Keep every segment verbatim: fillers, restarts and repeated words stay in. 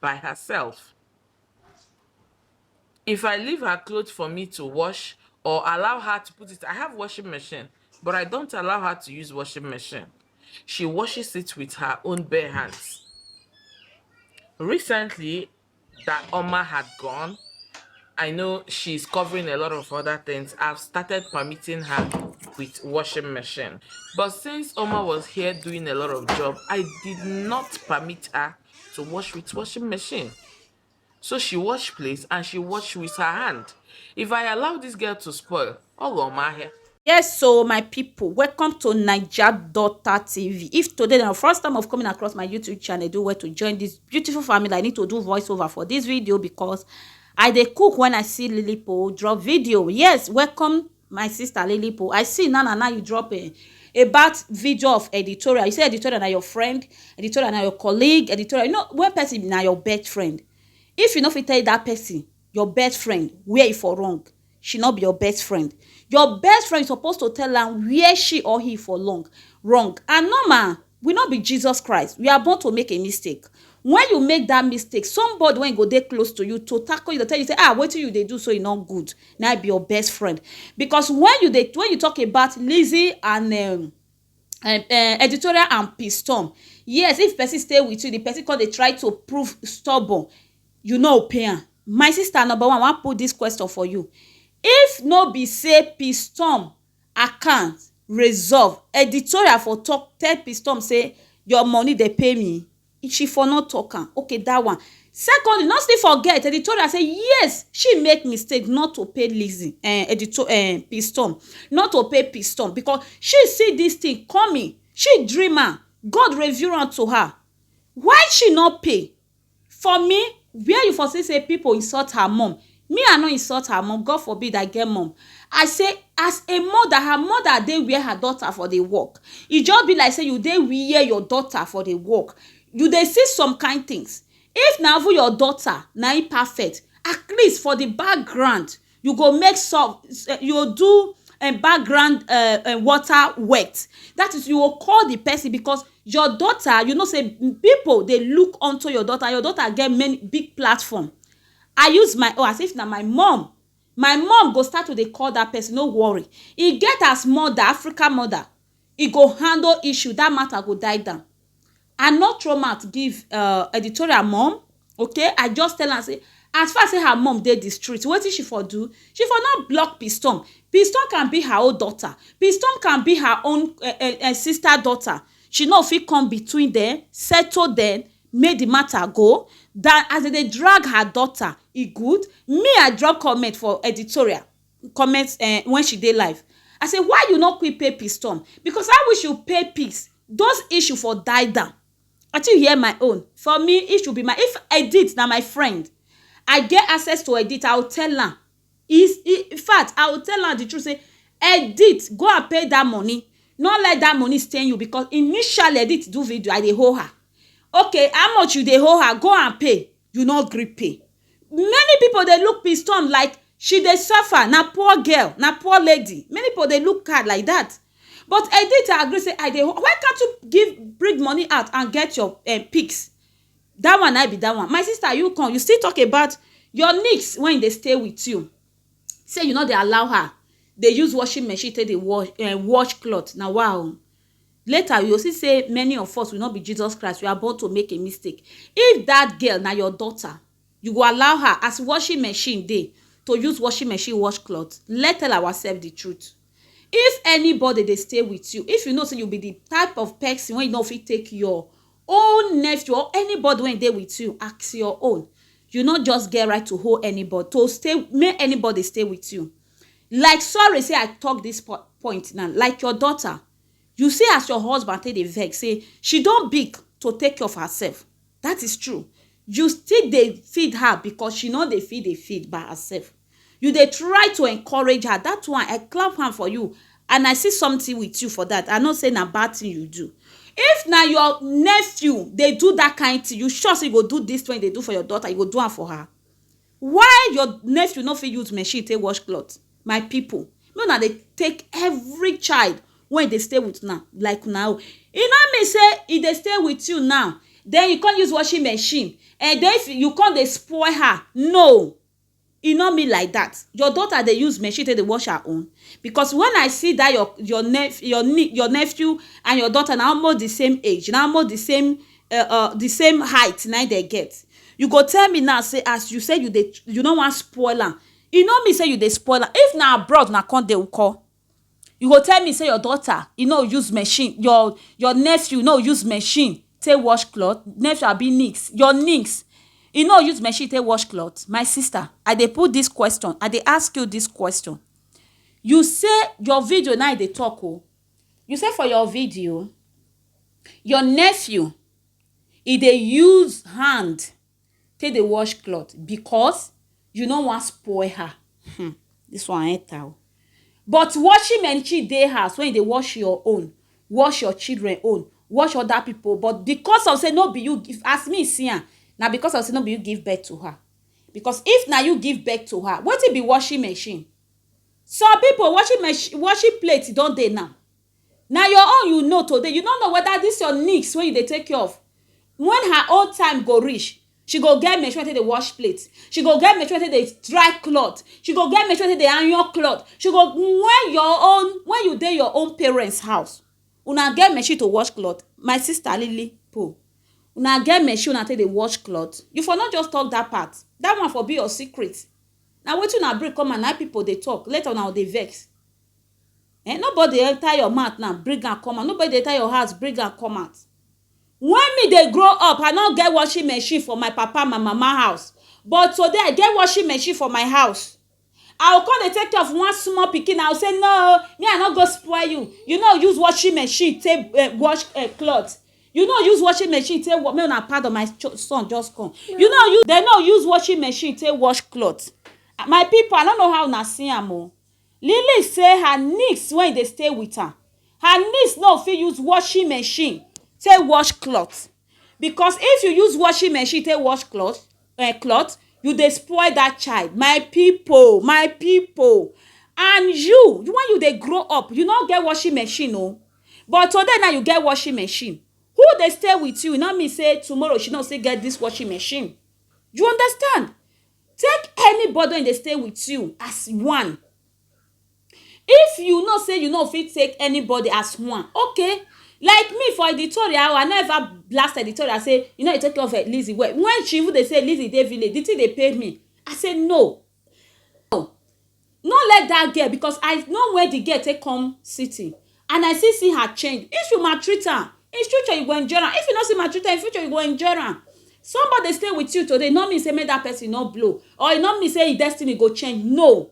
by herself. If I leave her clothes for me to wash or allow her to put it, I have washing machine, but I don't allow her to use washing machine. She washes it with her own bare hands. Recently, that Oma had gone, I know she's covering a lot of other things. I've started permitting her with washing machine. But since Oma was here doing a lot of job, I did not permit her to wash with washing machine. So she wash plates and she wash with her hand. If I allow this girl to spoil, oh my hair. Yes, so my people, welcome to Naija Daughter T V. If today na your first time of coming across my YouTube channel, do well to join this beautiful family. I need to do voiceover for this video because I dey cook when I see Lilipo drop video. Yes, welcome my sister Lilipo. I see now, now, now you drop a, a bad video of Editorial. You say Editorial na your friend, Editorial na your colleague, Editorial. You know, when person na your best friend, if you no fit tell that person, your best friend, where you for wrong, she not be your best friend. Your best friend is supposed to tell am where she or he for long wrong. And normal, we not be Jesus Christ. We are born to make a mistake. When you make that mistake, somebody when go dey close to you to tackle you, to tell you say, ah, what you they do so e not good. Now be your best friend. Because when you dey when you talk about Lizzie and um, um, uh, Editorial and Piston, yes, if person stay with you, the person come dey try to prove stubborn, you no pay am. My sister number one, I wan put this question for you. If no be say Piston account resolve, Editorial for talk tell Piston say your money dey pay me, she for not talk am. Okay, that one. Secondly, not still forget, Editorial say yes, she make mistake not to pay Lizzie, uh, Editor, uh, Piston, not to pay Piston because she see this thing coming. She dream am. God reveal am to her. Why she not pay? For me, where you for see say people insult her mom, me I no insult her mom. God forbid I get mom. I say as a mother, her mother dey where her daughter for dey work. E just be like say you dey where your daughter for dey work. You dey see some kind things. If na even your daughter na im perfect, at least for the background, you go make some, eh, you go do um, background uh, uh, water wet. That is, you will call the person because your daughter, you know say people dey look unto your daughter. Your daughter get many big platform. I use my own as if na my mom. My mom go start to dey call that person, no worry. E get as mother, African mother, e go handle issue, that matter go die down. I no throw mouth give uh, Editorial mom. Okay, I just tell am say as far say her mom dey the street, wetin she for do? She for not block Piston. Piston can be her own daughter. Piston can be her own uh, uh, uh, sister daughter. She no fit come between them, settle them, make the matter go. Than as they dey drag her daughter, e good. Me, I drop comment for Editorial comment uh, when she dey live. I say, why you not quick pay Piston? Because I wish you pay peace. Those issue for die down. I think hear my own. For me, it should be my if Edith na my friend, I get access to Edith. I will tell her. Is in fact, I will tell her the truth. Say, Edith, go and pay that money. Not let that money stain you because initially Edith do video, I dey hold her. Okay, how much you dey hold her? Go and pay. You not gree pay. Many people they look Piston like she dey suffer. Na poor girl, na poor lady. Many people they look her like that. But Edith agree say I dey. Why can't you give bring money out and get your uh, pics? That one I be that one. My sister, you come. You still talk about your niece when they stay with you. Say you know they allow her. They use washing machine take dey wash uh, wash cloth. Now wow. Later you see say many of us will not be Jesus Christ. We are born to make a mistake. If that girl na your daughter, you go allow her as washing machine dey to use washing machine wash cloth. Let tell ourselves the truth. If anybody dey stay with you, if you know say you be the type of person when you no fit take your own nephew or anybody when dey with you, ask your own. You not just get right to hold anybody to stay make anybody stay with you. Like sorry say I talk this po- point now. Like your daughter, you see as your husband take dey vex say she don big to take care of herself. That is true. You still dey feed her because she no dey feed dey feed by herself. You dey try to encourage her. That one I clap hand for you and I see something with you for that. I know say na bad thing you do. If na your nephew dey do that kind thing, you sure say you go do this thing they do for your daughter, you go do am for her. Why your nephew no fit use machine take wash cloth? My people, no na dey take every child when they stay with now like now. E no mean say e dey stay with you now. Then you come use washing machine, and then if you come dey spoil her, no, e no mean like that. Your daughter dey use machine take dey wash her own, because when I see that your your nep your ne your nephew and your daughter na almost the same age, na almost the same uh, uh, the same height na im dem get. You go tell me now say as you say you dey you no wan spoil am, e no mean say you dey spoil am. If na abroad una come dey nko, you go tell me say your daughter e no use machine, your your nephew no use machine take wash cloth, nephew abi niece, your niece e no use machine take wash cloth? My sister, I dey put this question, I dey ask you this question. You say your video now dey talk o. You say for your video, your nephew e dey use hand take dey wash cloth because you no wan spoil her. Hmm, this one enter o. But washing machine dey house when you dey wash your own, wash your children own, wash other people. But because of say no be you give, as me see am, na because of say no be you give birth to her. Because if na you give birth to her, wetin be washing machine? Some people washing machine, washing plate don dey now. Na your own you know today. You no know whether this your niece wey you dey take care of, when her own time go reach, she go get machine take dey wash plate. She go get machine take dey dry cloth. She go get machine take dey iron cloth. She go when your own when you dey your own parents house, una get machine to wash cloth. My sister Lily Po, una get machine una take dey wash cloth? You for not just talk that part. That one for be your secret. Na wetin una bring come and na people dey talk. Later una dey vex. Eh, nobody enter your mouth now, bring am come out. Nobody dey enter your house, bring am come out. When me dey grow up, I no get washing machine for my papa, my mama house. But today I get washing machine for my house. I go come dey take care of one small pikin. I go say, no, me I no go spoil you. You no use washing machine take uh, wash uh, cloth. You no use washing machine take wash. Make una pardon, my son just come. You no use. They no use washing machine take wash cloth. My people, I don't know how una see am o. Lily say her niece wey dey stay with her, her niece no fit use washing machine take wash cloth, because if you use washing machine take wash cloth, uh, cloth, you dey spoil that child. My people, my people, and you, you when you dey grow up, you no get washing machine o. But today now you get washing machine. Who dey stay with you? E no mean say tomorrow she no still get this washing machine. You understand? Take anybody wey dey stay with you as one. If you know say you no fit take anybody as one, okay. Like me for editorial, I never blast editorial say you know you take care of Lizzie well. When she even dey say Lizzie dey village, the thing dey pain me. I say no. No, no let that girl, because I know where the girl take come city, and I see see her change. If you maltreat her, in future you go enjoy am. If you no see maltreat her, in future you go enjoy am. Somebody stay with you today, no mean say make that person no blow, or e no mean say his destiny go change. No,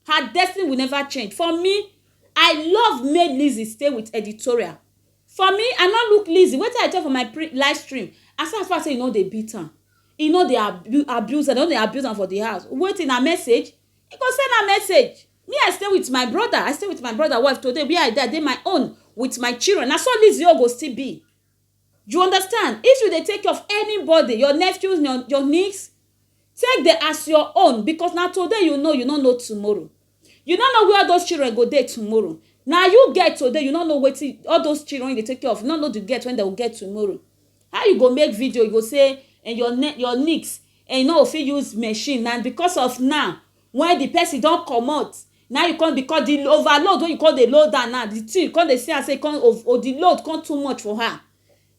her destiny will never change. For me, I love make Lizzie stay with editorial. For me, I no look Lizzie. Wetin I talk for my pre live stream, as far as say you no dey beat am, you no dey abu abuse am, you no dey abuse am for the house. Wetin na message? You go send am message. Me, I stay with my brother. I stay with my brother wife today. Where I dey, I dey my own with my children. Na so Lizzie o go still be. You understand? If you dey take care of anybody, your nephews, your, your niece, take them as your own, because na today you know, you no know tomorrow. You no know where all those children go dey tomorrow. Na you get today, you no know wetin all those children you dey take care of, you no know the get when they will get tomorrow. How you go make video, you go say and your ne your niece and you no go fit use machine, na because of now when the person don comot, now you come, because the overload wey you come dey load am now, the thing you come dey see am say e come ov oh the load come too much for her,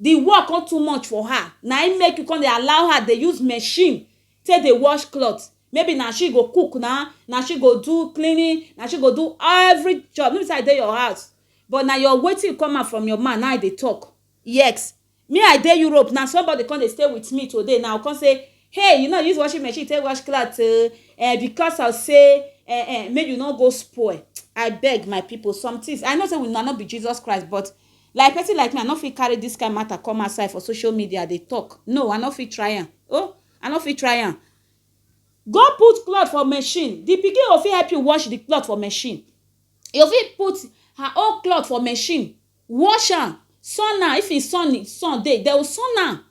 the work come too much for her, na im make you come dey allow her dey use machine take dey wash cloth. Maybe na she go cook na, na she go do cleaning, na she go do every job. No be say I dey your house, but na your wetin come out from your mouth na I dey talk. Yes, me I dey Europe na, somebody come dey stay with me today now, come say, hey, you no use washing machine take wash cloth o, eh, because of say eh, eh, make you no go spoil. I beg my people, some things, I know say we na no be Jesus Christ, but like person like me, I no fit carry this kind matter come outside for social media dey talk. No, I no fit try am. Oh, I no fit try am. Go put cloth for machine. The pikin go fit help you wash the cloth for machine. You fit put her own cloth for machine, wash am, sun am. If e sun sun dey, they will sun am.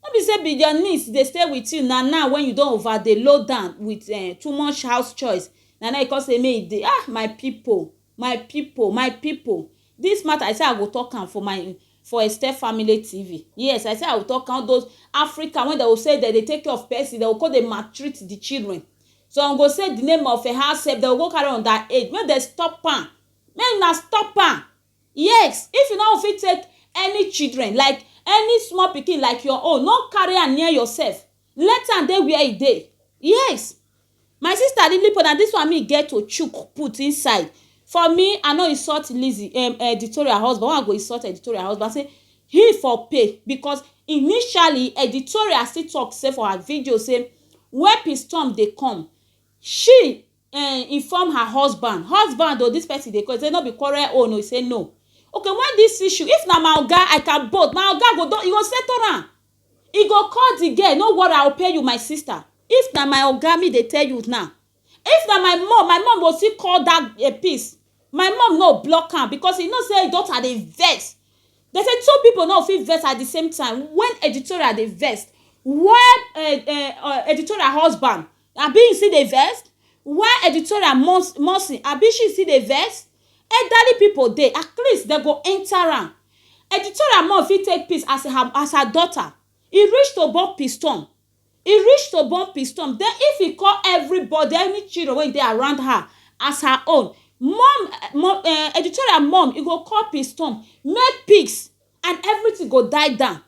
No be say be your niece dey stay with you na, now when you don over dey load am with eh, too much house chores, na now you come say make e dey. Ah, my people, my people, my people, this matter I say I go talk am for my for Esther Family T V. Yes, I say I will talk count those Africa when they will say that they take care of person, they will call they maltreat the children. So I go say the name of a house help, they will go carry on that age. Make they stop am. Make na stop am. Yes, if you no fit take any children, like any small pikin like your own, no carry am near yourself. Let am dey where e dey. Yes. My sister Lilipo, na this one me get to chook put inside. For me, I no insult Lizzie, um, editorial husband. Why I go insult editorial husband? Say he for pay because initially editorial still talk say for her video say when Pistom dey come, she um, inform her husband. Husband o, this person dey call say no be quarrel own o. He say no. Okay, when this issue, if na my oga, I can both. My oga go don, he go settle am. He go call the girl, no worry, I will pay you, my sister. If na my oga, me dey tell you now. If na my mom, my mom go still call that a piece. My mom no block am because he know say him daughter dey vex. They say two people no fit vex at the same time. When editorial dey vex, why uh, uh, uh, editorial husband, abi he still dey vex? Why editorial Monson, abi she still dey vex? Elderly people dey, at least they go enter am. Editorial mom fit take peace as her as her daughter. E reach to born Pistom. E reach to born Pistom. Then if he call everybody, any children wey dey around her as her own, mom, mom uh, editorial mom, e go call Pistom, make peace and everything go die down.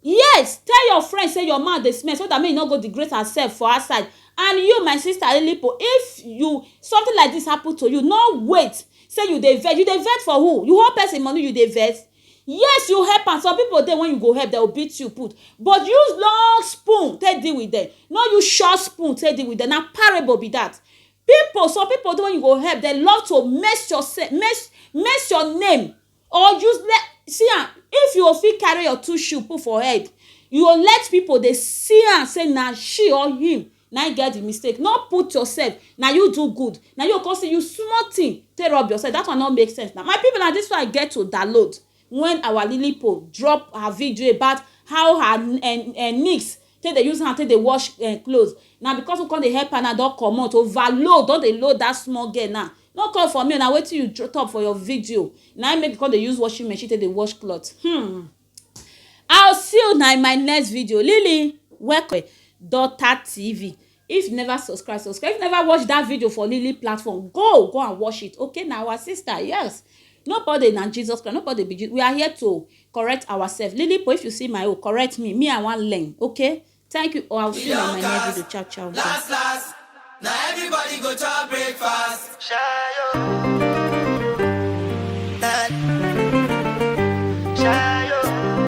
Yes, tell your friend say your mouth dey smell so that make you no go degrade herself for outside. And you, my sister Lilipo, if you something like this happen to you, no wait. Say you dey vex, you dey vex for who? You hold person money, you dey vex. Yes, you help am. Some people dey when you go help, they will beat you put. But use long spoon take deal with them. No use short spoon take deal with them. Na parable be that. People, some people dey when you go help, they love to mess your se- mess mess your name or use le- see am. If you fit carry your two shoe put for head, you go let people dey see am say na she or him na him get the mistake. No put yourself, na you do good, na you come see you small thing take rob yourself. That one no make sense. Now my people, na this one I get to download when our Lilipo drop her video about how her uh, uh, niece take dey use hand take dey wash uh, clothes. Na because we come dey help her now, don comot overload, don dey load that small girl now. No come for me, na wetin you dro- talk for your video na im make you come dey use washing machine take dey wash cloth. Hmm. I'll see you now in my next video. Lily, welcome. Daughter T V. If you never subscribe, subscribe. If you never watch that video for Lily platform, go go and watch it. Okay, now our sister, yes. Nobody na Jesus Christ. Nobody be. Je- We are here to correct ourselves. Lily, if you see my own, correct me. Me, I want learn. Okay. Thank you. Oh, I'll see you in my next video. Ciao, ciao. Last, last. Now everybody go to breakfast. Shayo.